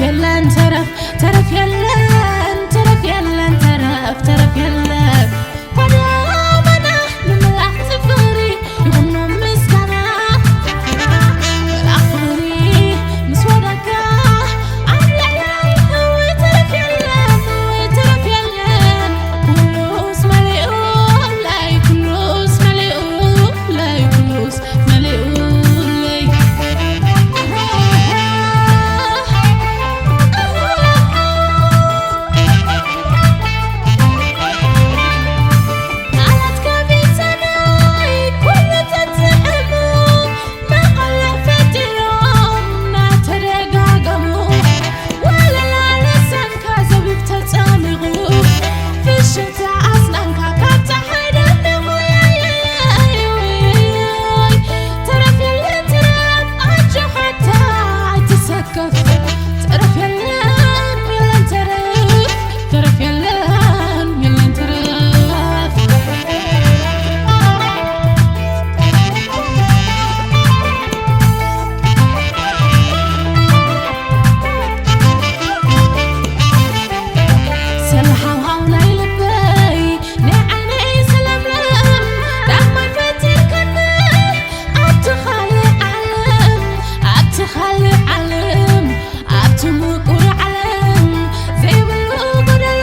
የለን ተረፍ፣ ተረፍ የለን፣ ተረፍ የለን፣ ተረፍ፣ ተረፍ የለን። ባዶ ኣመና ንምምላኽ ዝፍሪ ይኹኖም ምስጋና። መልኣኽ ፍቕሪ ምስ ወደካ ኣብ ልዕለይ፣ እውይ ተረፍ የለን፣ እውይ ተረፍ የለን። ኩሉስ መሊኡለይ፣ ኩሉስ መሊኡለይ፣ ኩሉስ መሊኡለይ። ቃላት ከቢሰናይ ኩሉ ተትዕሙ፣ መቐለ ፈጢሮም እናተደጋገሙ፣ ወለላ ልሳንካ ዘቢብ ተጸሚቑ፣ ፍሽኽታ ኣስናንካ ካብ ጸሓይ ደሚቑ። ተረፍ የለን ተረፍ፣ ኣጆኻ ኣይትሰከፍ። ተረፍ የለን የለን ተረፍ፣ ተረፍ የለን የለን ተረፍ። ሰለ ሃዋው ናይ ልበይ፣ ናይ ዓይነይ ሰለምለም፣ ዳግማይ ፈጢርካኒ ኣብቲ ካልእ ዓለም፣ ኣብቲ ካልእ ዓለም፣ ኣብቲ ምቁር ዓለም ዘይብሉ ጎደሎ።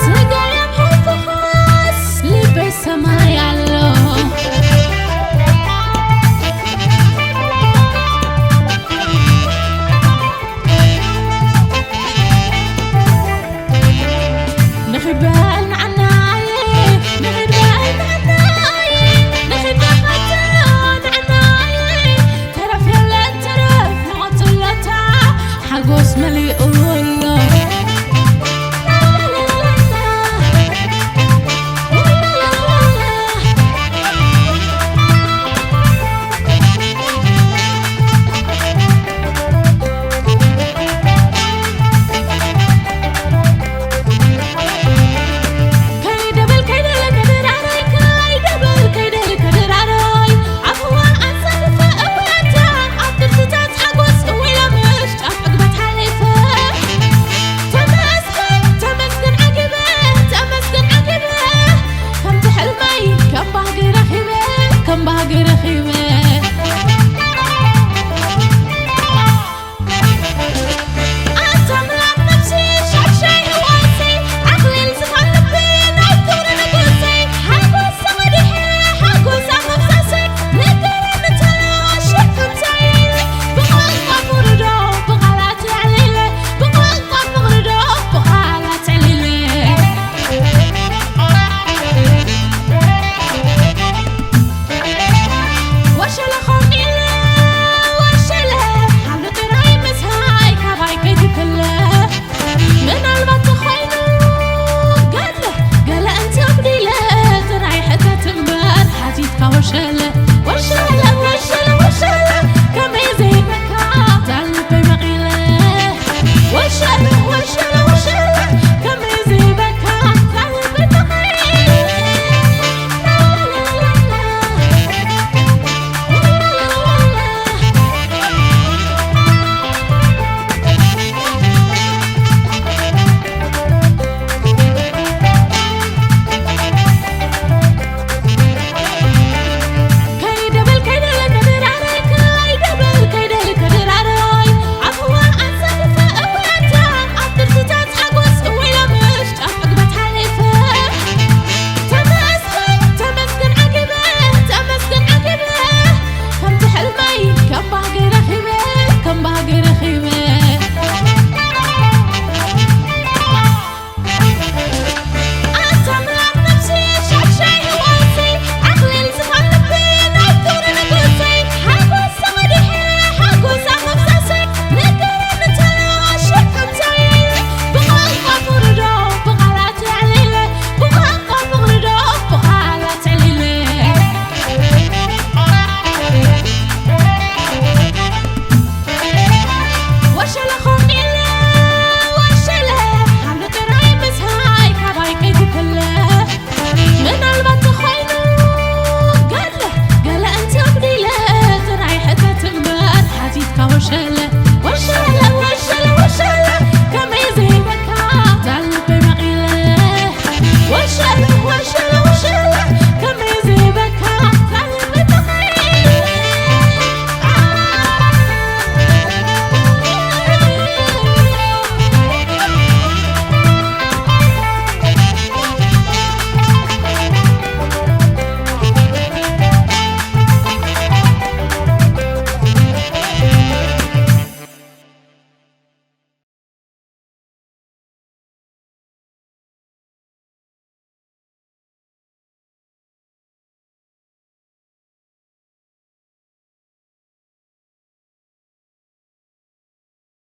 ስጋይ ኣብ ሕንፍዃስ ልበይ ሰማይ ኣሎ። ንኺድ በል ንዓናይ፣ ንኺድ በል ንዓናይ፣ ንኺድ በል ንዓናይ። ተረፍ የለን ተረፍ ንቐጽለታ፣ ሓጎስ መሊኡለይ።